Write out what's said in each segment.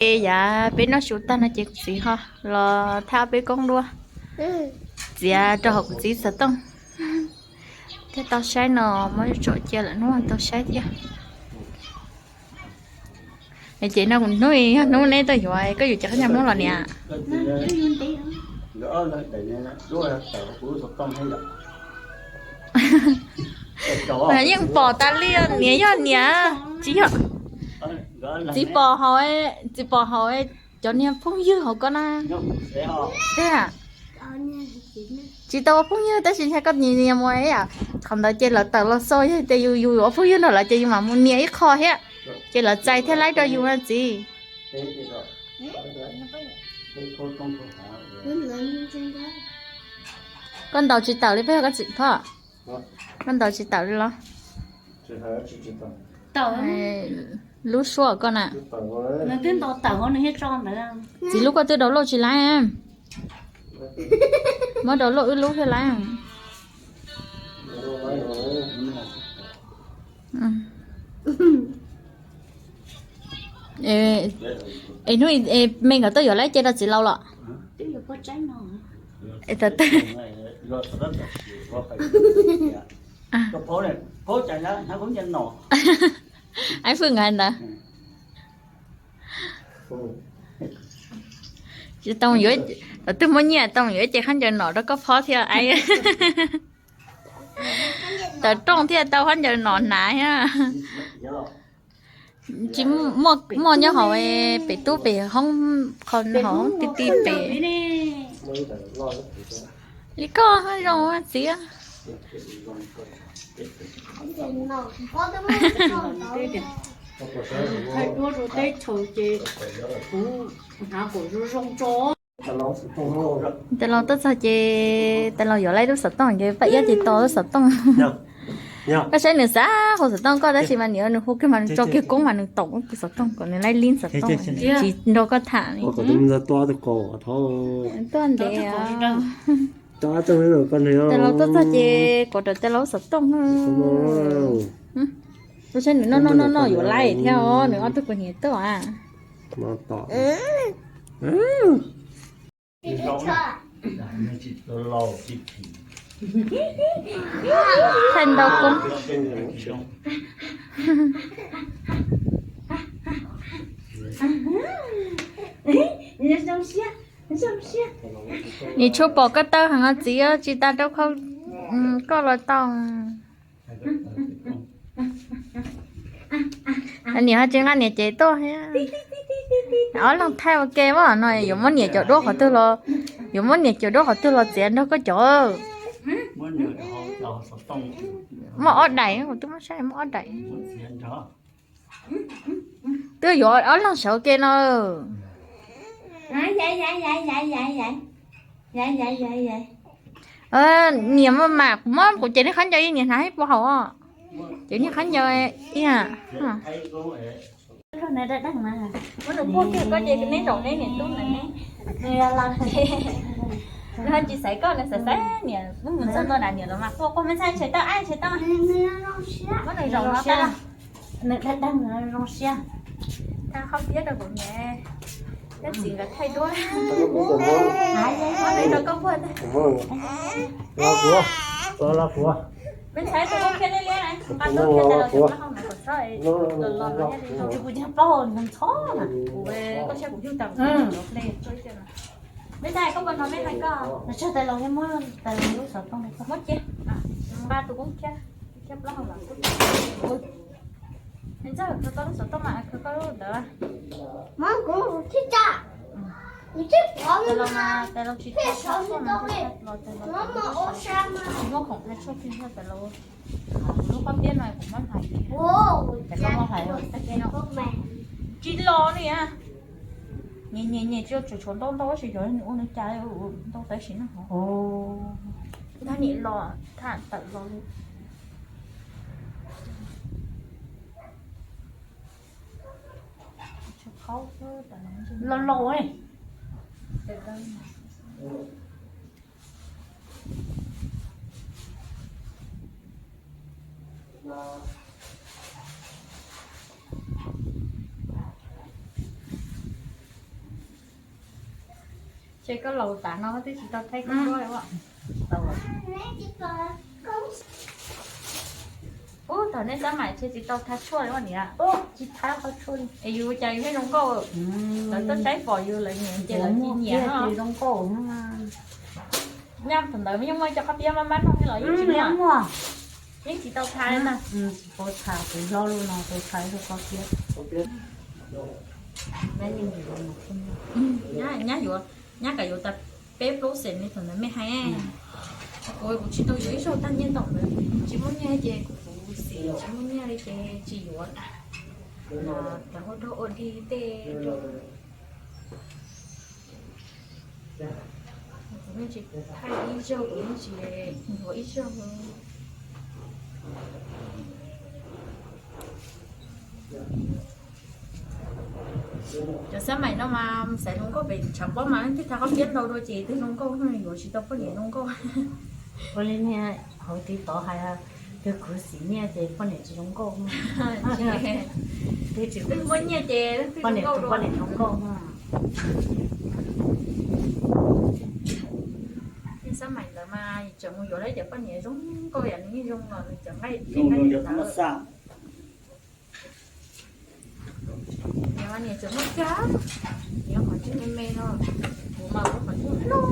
Ces yav peb noj su tag no ces kuv txiv ho los thab peb koob duab txiav rau hauv kuv txiv xov tooj. Thiab tau saib no, muab tsom cia lawm hnub tau saib thiab. Ces no kuv hnub yog hnub neb tuaj yuav, koj yuav cov khaub ncaws Hmoob los niam? Yeej pom tas li niam yog niam, tsis yog? Txiv pom hauv, txiv pom hauv cov niag phooj ywg hauv ko na. Tiag, tsis tau ua phooj ywg tab sis yog koj nyiam mus, qhov ntawd ces lawv tawm los xaus, yog tias yus yus ua phooj ywg nrog lawv ces yus mam mus nias ib qho thiab, ces lawv txais thiab laib rau yus na txiv. Koj ntaus tsis tawm li peb, koj txiv Thoj, koj ntaus tsis tawm li los? Lub suab koj na. Txiv lub koj twb download tsis laib, muab download wb lub thiaj laib. Es hnub me nkawd tuaj yuav laib ce rau txiv laus los? Aib Fwj nkawd ntawd. Tsis tau yuav, twb muab nyiaj tau yuav ces khaub ncaws nom rau koj phob thiab aib. Tawm rooj thiaj tau khaub ncaws nom hnav thiab. Tsis muaj, nyob hauv pem tub pem hoob, qhov hauv hoob ti ti pem. Li koj zoo txiv. Thaij duab rau teb chaws ces kuv hnav kom zoo zoo tso. Tais laus tuaj txog ces tais laus yuav laib lub xov tooj ces paj iab ces tos lub xov tooj. Koj saib nws xav hu xov tooj koj tab sis mas nws, nws hu kiag mas nws tso kiag koob mas nws taum xov tooj kom nws laib lib xov tooj, tsis nrog koj tham li. Tuaj ntev. Tais laus tuaj txog ces kom rawm tais laus xov tooj. Koj saib nws noj noj noj noj yuav laib thiab os, nws ob tug kuv hniav tuaj. Thaij ntau koob. Nim tshuav pom koj tawv heev os txiv, tsis tas rau koj los tau. Niam ho tsis nqa niam cev tuaj thiab. Ob leeg thaij ua ke mas no yuav muab niam cov duab qhov twg los, yuav muab niam cov duab qhov twg los txiav nrog koj cov. Muaj ob daim, kuv twb muab saib muaj ob daim. Twb yuav ob leeg sawv ua ke no. Niam mas kuv muab kuv cev niag khaub ncaws ib niam hnav ib puas hauv os. Cev niag khaub ncaws ib. Muab nws quaj kiag koj ces neb zaum neb niam tub ntawm neb. Nws los ces nws ho tsis xaiv koj, nws xaiv xaiv niam, mus txog ntua na niam los mas quaj quaj me ntxhais ntshe tau, ab ntshe tau. Muab nws zaum no tau. Nws dag dag nws zoo siab. Tag qhov piab rau kuv niam, thiab txiv nkawd thaij duab. Muab nws rau koj puag. Me ntxhais tus koj khiav liab liab, nqa tau khiav tas los cov plaub hau ntawd kom txhob los los los thiab li. Kuv cog plaub hau ntxhov na. Kuv, koj saib kuv yug tau ple tso ib cia no. Me ntxhais koj puas hnov me ntxhais koj? Nws tsog tais laus thiab muab tais laus lub xov tooj li koj muab cia. Nqa tus koob khiab, khiab plaub hau los. Ntxawg, khaws koj lub xov tooj mas, khaws koj lub ntawd. Tais laus mas tais laus tsis tau, los tais laus muab khoom hais tshuaj kiag tais laus. Kuv lub qab piab no kuv muab hais, tais laus muab hais tag kis no. Tsis los li a. Nyias nyias nyias tsis tshuav ntau ntau tab sis yog nws ua nws cas ntau tab sis no. Nyob nim los tham tawm los li. Los laus. Ces koj laus tas no twb tsis tau thaij koj duab li. Ub, thaum nej xab maim ces tsis tau thaij tshuaj li ua niam. Tsis thaij qhov tshuaj li es yus cas yus thiaj zoo nkauj. Lawv tuaj saib pom yus lawv nyiam ces lawv tsis nyiam no. Zoo nkauj. Nyaj thaum ntawd yeej muaj cov qhov piab mab mab no los yeej tsis muaj. Yeej tsis tau thaij na. Tsis tau thaij, kuv hlob lub no tau thaij lub qhov piab. Nyab yuav, nyab kam yuav tas peb plaub xees li thaum ntawd mej hais. Kuv, kuv tsis tau yuav ib zaug tag nyiaj ntawm ntawd, tsis muaj nyiaj ces kuv xim, tsis muaj nyiaj li ces tsis yuav. Cov ua dog ua dig tej, kuv yeej tsis thaij ib zaug, kuv yeej tsis yuav ib zaug. Cov xab maim no mas xaiv zoo nkauj pem tshav pob mas leej twg thaij qhov piab ntau dua ces twb zoo nkauj, yuav tsis tau poj niam zoo nkauj. Ua li niag hauv tiv tov hais, twg khuv xim nyiaj ces poj niam tsis zoo nkauj. Twb tsis muaj nyiaj ces poj niam, poj niam zoo nkauj. Xab maim ntawd mas tseem mus yuav lawv cov poj niam zoo nkauj yam nws yeej zoo los nws cov nqaij ntawd. Niam mas niam tseem muaj cab, niam qhov tsis me me no, kuv mas ua qhov tsis loj.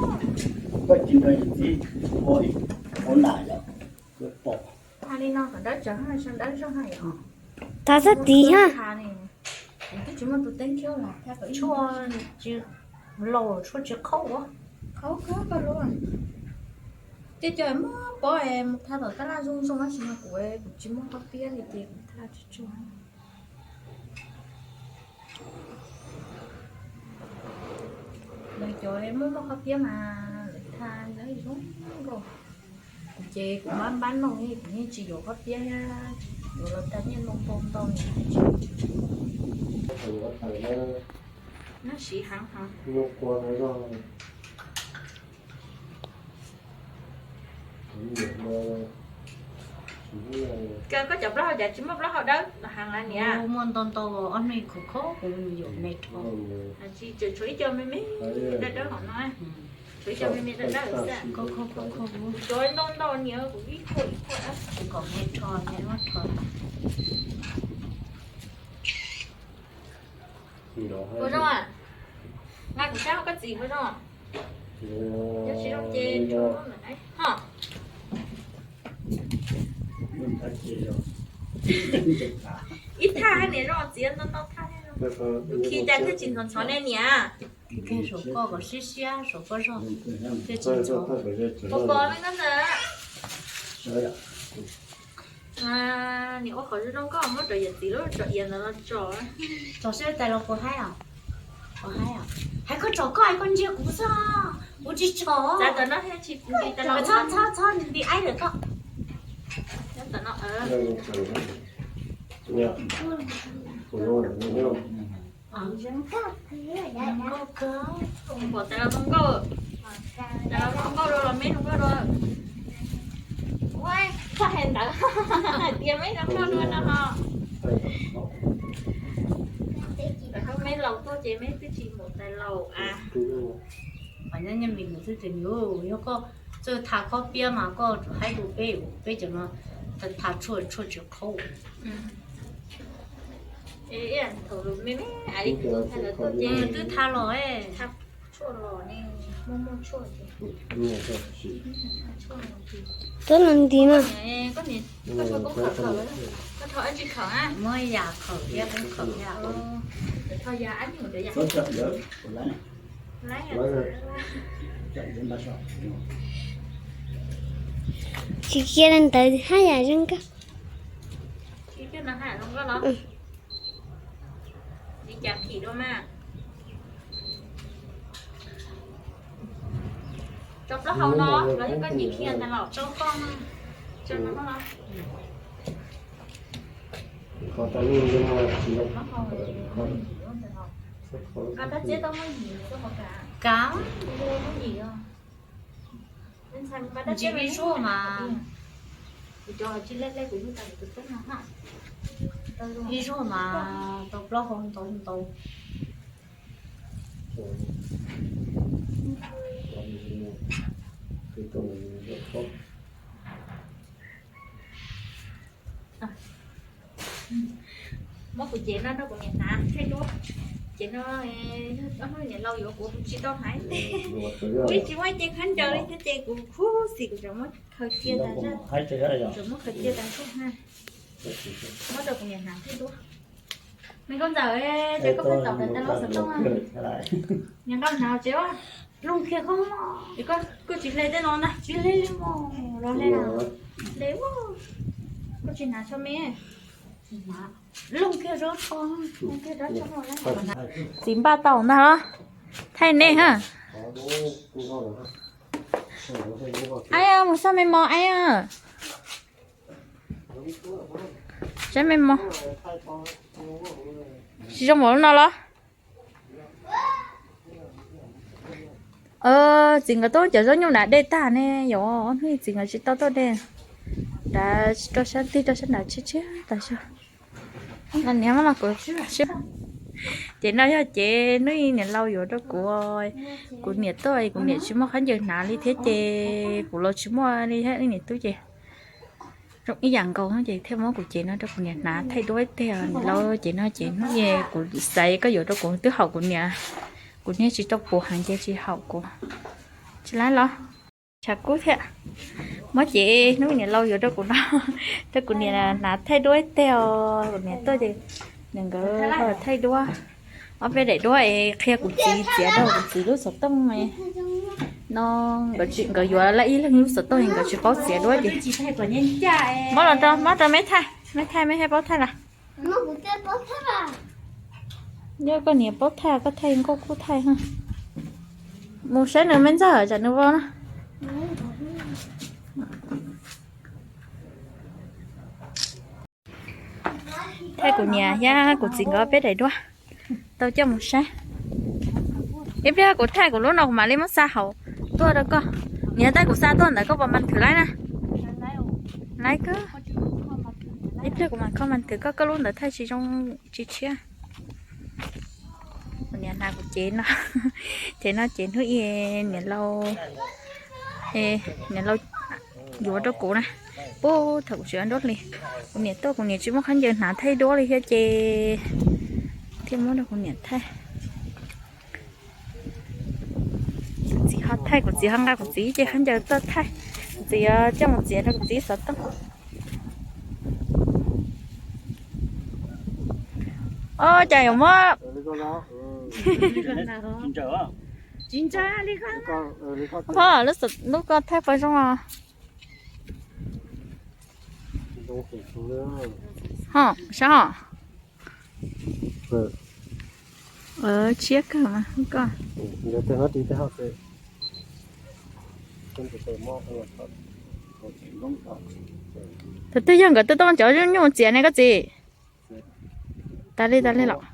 Koj tsis nrog yawm txiv ua ib qhov nram yom, pom. Tag li no kom dawb tsawv, dawb zog ha yom. Thaij xab tiv ha. Kuv twb tsis muaj tus teeb thiab los thaij kom ib tshuaj tsis laus, tshuaj tsis qhaub ua. Qhaub kawg koj lub. Tej co muab pob es mus thaij tom tab laj zoo zoo tab sis mas kuv, kuv tsis muaj qhov piab li ces kuv thaij tsis tsuag. Lawv cov muaj muaj qhov piab mas lawv thaij zoo nkauj. Kuv ces kuv mab npab no kuv yeej tsis yuav qhov piab, yuav los tag nyiaj ntau ntau ntau. Nab siv heev heev. Koj cov plaub hau cas tsis muaj plaub hau dawb los heev na niam? Muaj ntau ntau, ob hnub khaum khaum kuv yuav me rho. Tsis, tseem tshuav ib co me me dawb dawb hauv no. Tshuav ib co me me dawb dawb xwb. Kuv cov ntau ntau niam, kuv ib qho ib qho dawb. Kom me rho, me muab rho. Puas zoo? Nqa kuv sab koj txiv puas zoo? Yog tsis zoo ces ho. Ib thaj niam zoo txiv ntau ntau thaj. Tus khi cas thiaj tsis ntxhov ntxhov ne niam? Koj kom siab siab saum koj zog thiaj tsis ntxhov. Pos pos me koj ntawd. Niam ua qhov zoo zoo nkauj muab rau yawm txiv lub tsom iav ntawd los tsom. Tsom seb tais los puas haib os. Puas haib os? Hais koj tsom koj, hais koj ntsia kuv xwb, kuv tsis tsom. Txhob txhob nti aib lawm koj. Pom tais los zoo nkauj, tais los zoo nkauj dua los meb zoo nkauj dua. Ua txoj hais ntawd hais tias meb zoo nkauj dua no ho. Meb laus tuaj ces meb twb tsis npaum tais laus a. Nyob nyob me nus xwb ces nws, yog koj txawj thav khob piab mas koj tsum haib dua peb, peb cov no thav tshuaj tshuaj tsis qhaub. Twb thav los, muaj muaj tshuaj. Tuab no nti na. Muab yam khawm thiab kub khawm thiab. Tsis kiag li ntawd haj yam zoo nkauj. Rau plaub hau no los yog koj nyiam khi ntawd los rau koj. Koj tab txiab tau muaj yim, kav. Ntsis ib zaug mas, ib zaug mas tau plaub hau ntau ntau. Muab kuv cev no rau kuv niam hnav thiaj duab. Cev no ob hnub niam laus yuav kuv tsis tau hnav. Kuv tsis muaj cev khaub ncaws li thiab ces kuv khuv xim kuv tseem muab khaws cia tas zog. Tseem muab khaws cia tas zog na. Muab rau kuv niam hnav thiaj duab. Me nkauj ntxawm, ces koj pheej tom ntawm tas lub xov tooj. Niam nkauj hnav tsev, looj kiag koj, koj tsis hle tej no na, tsis hle li mos, los hle na, hle, koj tsis hnav tso me. Txiv npaj tau ntag los, thaij nej ha. Aib, mus saib me mos aib. Saib me mos. Tsis zoo npaum no los? Txiv nkawd tuaj cov zaub nyuj nrad de tag ne, yog ob hnub txiv nkawd tsis tau tuaj de. Nrad rau sab tig rau sab nrad tshiab tshiab tas zog. Niam mas kuv, ces no yog cev hnub niam laus yuav rau kuv. Kuv niam tuaj kuv niam tsis muaj khaub ncaws hnav li thiab ces kuv los tsis muaj li thiab, niam tub ces zoo ib yam nkaus ces thiaj muab kuv cev no rau kuv niam hnav thaij duab ib teg. Niam laus, cev no ces hnub kuv xav koj yuav rau kuv twb haum kuv niam, kuv niam tsis tau puv heev ces tsis haum kuv. Tsis laib los? Tshav kub thiab. Muab cev hnub niam laus yuav rau kuv no, rau kuv niam hnav thaij duab ib teg os. Kuv niam tuaj ces nws nkawd thaij duab, ob peb daim duab es qhia kuv txiv txiav rau kuv txiv lub xov tooj no. Nkawd yuav laj ib leeg lub xov tooj nkawd tsis paub txiav duab ces muab los rau, muab rau me thaij, me thaij me thaij paub thaij los? Yog koj niam paub thaij koj thaij nkauj kub thaij. Mus saib nws me ntxawg tsam nws vau na. Thaij kuv niam thiab kuv txiv nkawd peb daim duab tau coj mus saib. Ib pliag kuv thaij kuv lub no kuv mam li muab xa hauv tuaj rau koj. Niam, thaij kuv xa tuaj ntawd koj puas mas thwm laib na? Laib kawg. Ib pliag kuv mam kho mas thwm koj, koj lub ntawd thaij tsis zoo tsis tshiab. Kuv niam hnav kuv cev no, cev no cev hnub niam laus, niam laus yuav rau kuv na. Puag thaum kuv tseem ua nruab hlis, kuv niam tuaj kuv niam tsis muaj khaub ncaws hnav thaij duab li thiab ces thiaj muab rau kuv niam thaij. Kuv txiv ho thaij, kuv txiv ho nqa kuv txiv cev khaub ncaws tuaj thaij. Kuv txiv yuav coj mus txiav rau kuv txiv xov tooj. Ob, cas yuav muab pog lub koj thaij pom zoo os. Ho sab ho. Tshiab kawg mas koj. Tus twg yog nkawd tuaj cov nyuj txiav ne koj txiv? Tas li tas li los?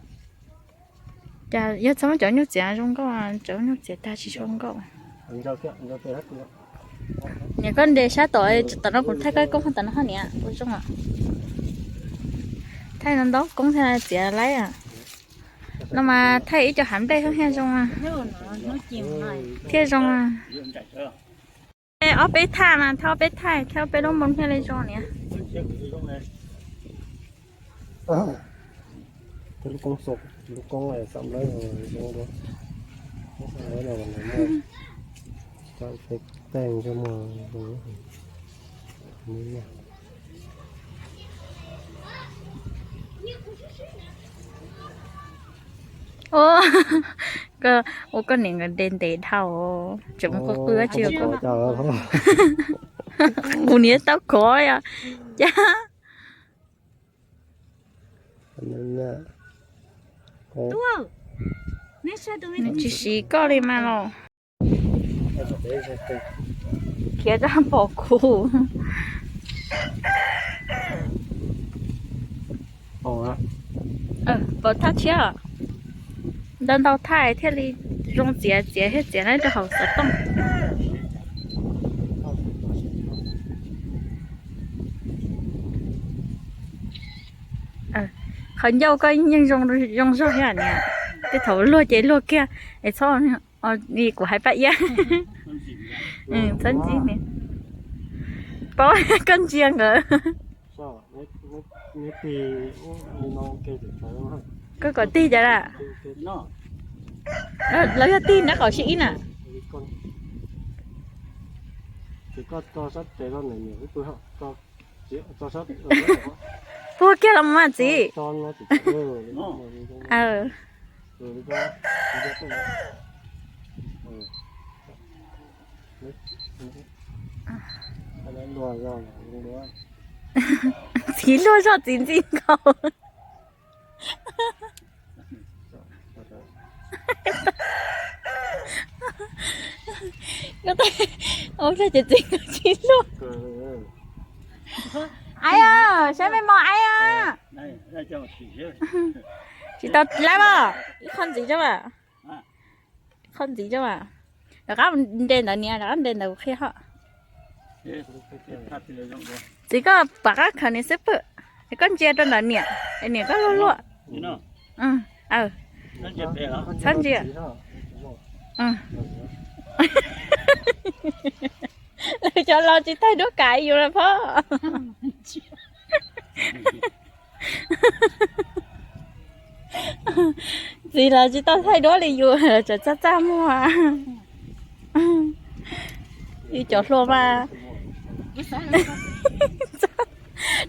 Cas yog txhob muab cov nyuj txiav zoo nkauj, cov nyuj txiav tag tsis zoo nkauj. Niam, koj nres sab tom, tom no kuv thaij koj ib koob, tom no ho niam, zoo. Thaij no ntau koob thiaj txiav laib. No mas thaij ib co hav nplej thiaj zoo, thiaj zoo. Ob peb thaij mas thaij ob peb thaij, thaij ob peb lub npoo thiaj li zoo niam. Ua koj niam nkawd nres ntev dhau, tseem muaj qw qw tsi. Kuv niam tau khov yom. Cas tsis siv koj li mas los. Khiav rau pom kuv. Pom thaj tshiab, ntau ntau thaj thiaj li zoo txiav, txiav thiaj txiav rau hauv xov tooj. Qhov ncauj koj yeej zoo zog thiab niam. Tej thaum luag ces luag kiag es txhob. Kuv hais Paj Iab. Txhob ntxim niam. Paub koj ntsia nkawd. Koj kom tig cas lawm? Lawv yog tig nraub qaum sib ib na. Puag kiag los mas txiv. Txiv luag zog txiv ntxij nkaus. Ua ces txiv tsis luag. Aib, saib mej mos aib. Tsis tau laib as, ib qho ntxiv tso as. Qho ntxiv tso as. Rov qab nres ntawd niam, rov qab nres ntawd kuv qhia hos. Txiv koj pom qab khaws niam xwb pwg, koj ntsia rau ntawm niam, niam koj luag luag. Txhob ntsia. Lawv cov laus tsis thaij duab kav yus lawm pob. Txiv lawv tsis tau thaij duab li yus, lawv tseem txaj txaj muag. Yus cov hluas mas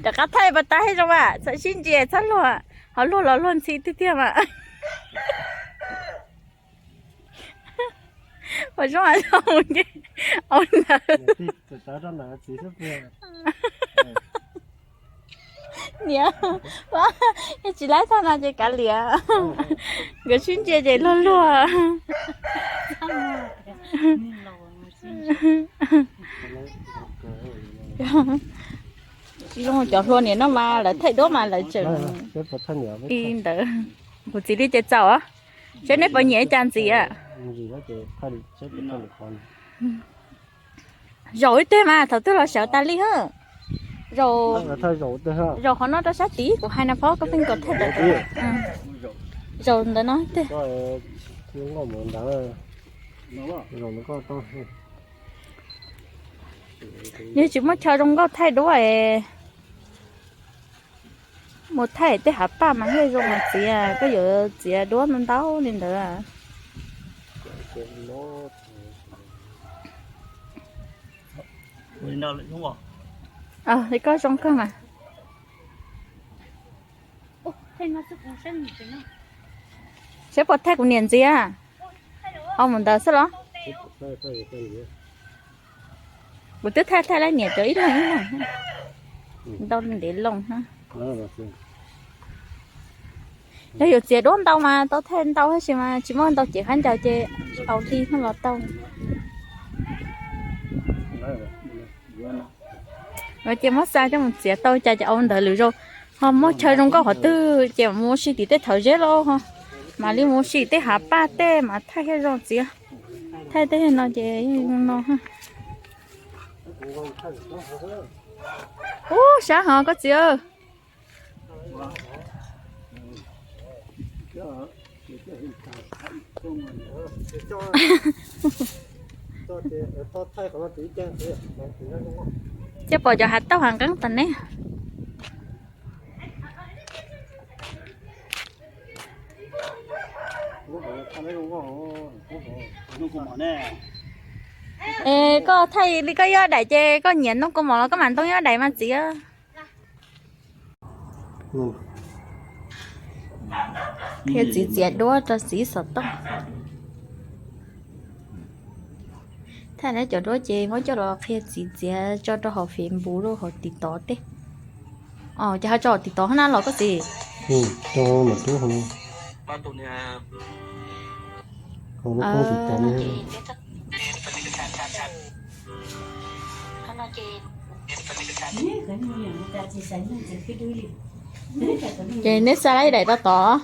rov qab thaij pas tas thiaj zoo as, txhob sib ntsia txhob luag, ho luag los luag ntxhi tiag tiag mas. Ua zoo zoo ces au ntawd. Niam, tsis laib tag no ces kav liam. Nkawd sib ntsia ces luag luag. Zoo cov hluas niam no mas lawv thaij duab mas lawv tseem ib ntawd. Kuv txiv li ces txaus. Seb neb puas nyiam ib cas ntxiv. Zaum ib teg mas thaum twg los sawv tas li hab. Zaum qhov no rau sab tid kuv hais na phob koj pheej kom thaij tawm. Zaum ntawd no teg. Yog tsis muaj chaw zoo nkauj thaij duab es mus thaij tej hav paj mas thiaj zoo mas txiav, koj yuav txiav duab ntau ntau li ntawd. Li koj zoo kawg mas. Saib puas thaij kuv niam ntxiv. Ho mus ntawd xwb los? Kuv twb thaij thaij lawm niam cov ib leeg ib leeg. Ntau ntev loo. Yog yuav txiav duab ntau mas tau thaij ntau tab sis mas tsis muaj ntau cev khaub ncaws ces tsis tau li no los tau. Ces muab xa coj mus txiav tau cas ces au ntawd lwm zaus ho muaj chaw zoo nkauj qhov twg ces mus ua si tim tej thawv zeb lauj, mam li mus ua si tej hav paj tej mas thaij thiaj zoo txiv. Thaij tej no ces yeej zoo no. Ub, sab hov koj txiv. Cia pom cov hav tauj hav nqeeb tas neb. Es koj thaij li koj ib ob daim ces koj nyiam ntoo kaus mom los koj mam ntoo ib ob daim mas txiv. Qhia txiv txiav duab rau txiv xov tooj. Thaij lawv cov duab ces muab coj los qhia txiv txiav tso rau hauv Facebook rau hauv TikTok tej. Ces ho tso hauv TikTok hov na los koj txiv. Ces neb xa lawm daim tau tod.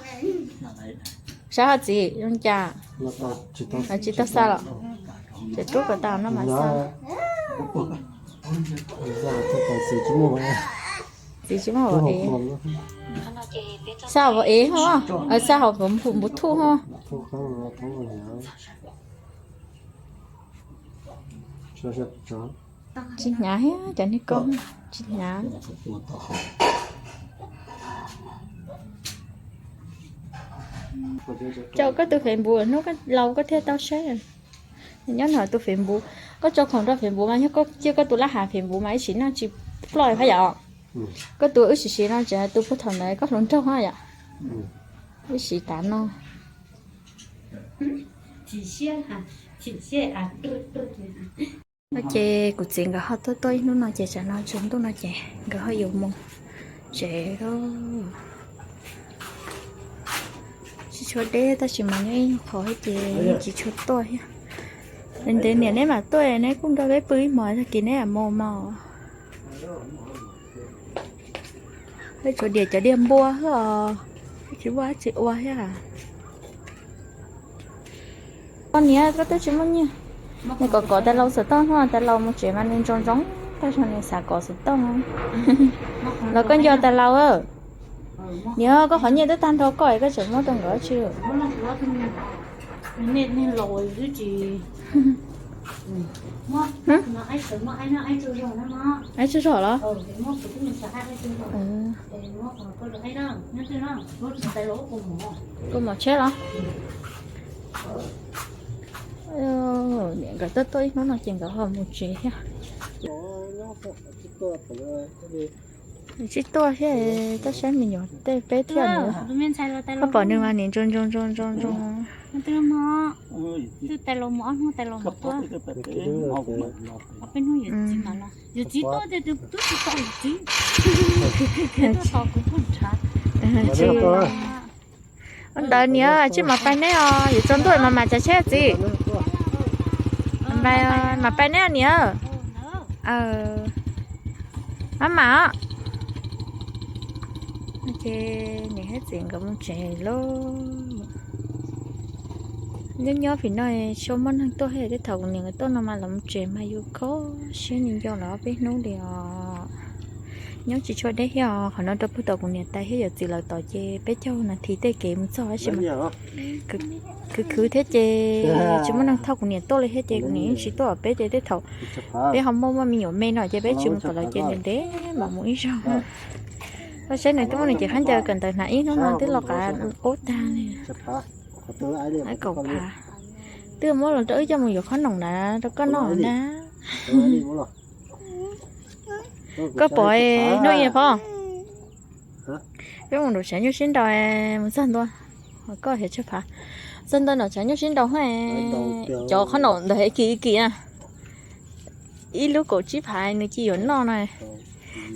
Sab hov txiv zoo cas? Tsis tau xa los? Ces rub kom tau no mas xa. Txiv tsis muaj vauv ev. Xa vauv ev ho, xa hauv npuv thuj ho. Tsis hnyav thiab cov niag ko, tsis hnyav. Tso koj tus Facebook hnub laus koj thiaj tau saib. Nyob no tus Facebook, koj tso khoom rau Facebook mas yog koj cia koj tus lab hav Facebook mas ib sim no tsis ploj phab yom. Koj tus wb siv siv no tseem tus puag thaum ntawd koj hluas nraug yom. Wb siv tav no. No ces kuv txiv nkawd ho tuaj tuaj ib hnub no ces tsam no tsaus ntuj no ces nkawd ho yuav mus tsev. Tsis tshua deb tab sis mas nyob ib nyuag qhov ces tsis tshua tuaj thiab. Ntev niam neb mam tuaj neb kuj nrog peb pw ib hmos tag kis neb mam mus mog. Peb tsuas diam cov diav npua xwb os, tsis muaj dab tsi ua thiab. Koj niam, koj twb tsis muaj nyiaj. Nws kom kov tais laus xov tooj no, tais laus mus tsev mas nws ntsoov ntsoov, tab sis nws xav kov xov tooj. Los koj nco tais laus. Niam, koj qhov nyiaj twb tag nrho koj es koj tseem muab rau nkawd tsi. Aib tsaug zog los? Kua mom tsheb los? Niam nkawd tuaj tuaj ib hnub no ces nkawd ho mus tsev thiab. Tsis tuaj thiab, tuaj saib me nyuam tej peb thiaj. Koj pom nws mas niam ntsoov ntsoov ntsoov ntsoov ntsoov. Twb tais laus mus ob hnub tais laus mus tuaj. Ob peb hnub yawm txiv mas los, yawm txiv tuaj tias twb tsis tau yawm txiv. Tuaj tos kuv poj nrhav. Ua ntawd niam, tsij mam pais neb os, yuav tsaus ntuj mas mam tsav tsheb txiv. Mam pais neb niam. Mam mam os. Ces niam thiab txiv nkawd mus tsev lauj. Nyob nyob vim no tsis muaj neeg tuaj thiab, tej thaum kuv niam nkawd tuaj no mas lawv mus tsev mas yus kho siab nco lawv ob peb hnub li os. Nyob tsis tshua deb thiab os, qhov no rau puag tom kuv niam tais thiab yawm txiv lawv tod ces peb caug nas this tej kev mus txog tab sis mas khwv khwv thiab ces tsis muaj neeg thauj kuv niam tuaj li thiab ces kuv niam yeej tsis tuaj, peb ces tej thaum peb ho muaj muaj me nyuam me no ces peb tsis mus tom lawv ces ntev ntev mam mus ib zaug. Koj saib nws twb muab nws cev khaub ncaws kawm ntawv hnav ib hnub no twb los qav qub tag li. Kaum phav. Twb muab los rau wb coj mus yuav khob noom na rau koj noj na. Koj pom hnub ib phob, peb mus nram tshav nyuj sib nraus mus txog ntua, koj hiav tsawg phav, txog ntua nram tshav nyuj sib nraus, cov khob noom ntawd ib kis ib kis na. Ib lub kaum tsib phav nws cia yuav noj no.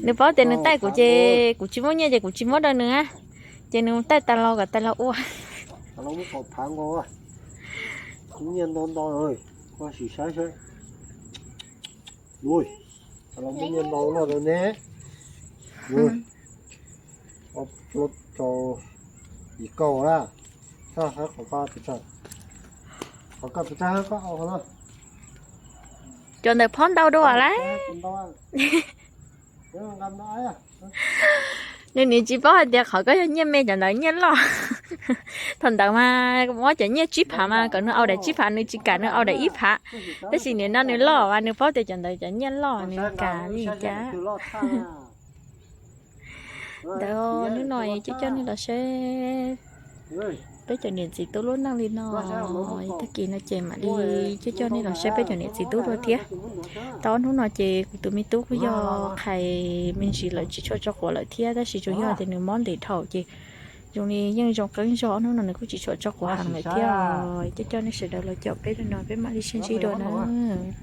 Nws paub tias nws taij kuv ces kuv tsis muaj nyiaj ces kuv tsis muab rau nws, ces nws taij tais laus kom tais laus ua. Nyiaj ntau ntau, koj sim saib saib. Ua, tais laus muab nyiaj ntau noj rau neb. Ua, rau yim kaum na. Qhov koj pes tsawg, qhov koj pes tsawg koj ua qhov no. Cov ntawd phob ntau dua lawm. Nws nim tsis paub hais tias qhov koj yog nyiaj me, cov ntawd nyiaj loj. Thaum ntawd mas muab cov nyiaj tsib phav mas kom nws au daim tsib phav, nws tsis kam nws au daim ib phav. Tab sis nim no nws loj mas nws paub tias cov ntawd cov nyiaj loj nws kam li cas. Ntawd hnub no coj coj nej los saib peb cov niam txiv tub lub neej li no. Tag kis no ces mam li coj coj nej los saib peb cov niam txiv tub dua thiab. Tau ob hnub no ces kuv tus me tub kuj yog qhais me ntsis lawm tsis tshua tso quav lawm thiab, tab sis tsuas yog tias nws mob ntev dhau ces zoo li yeej zoo qeeb zog, ob hnub no nws kuj tsis tshua tso quav heev lawm thiab. Coj coj nej sawv daws los caum peb li no peb mam li sib ntsib dua na.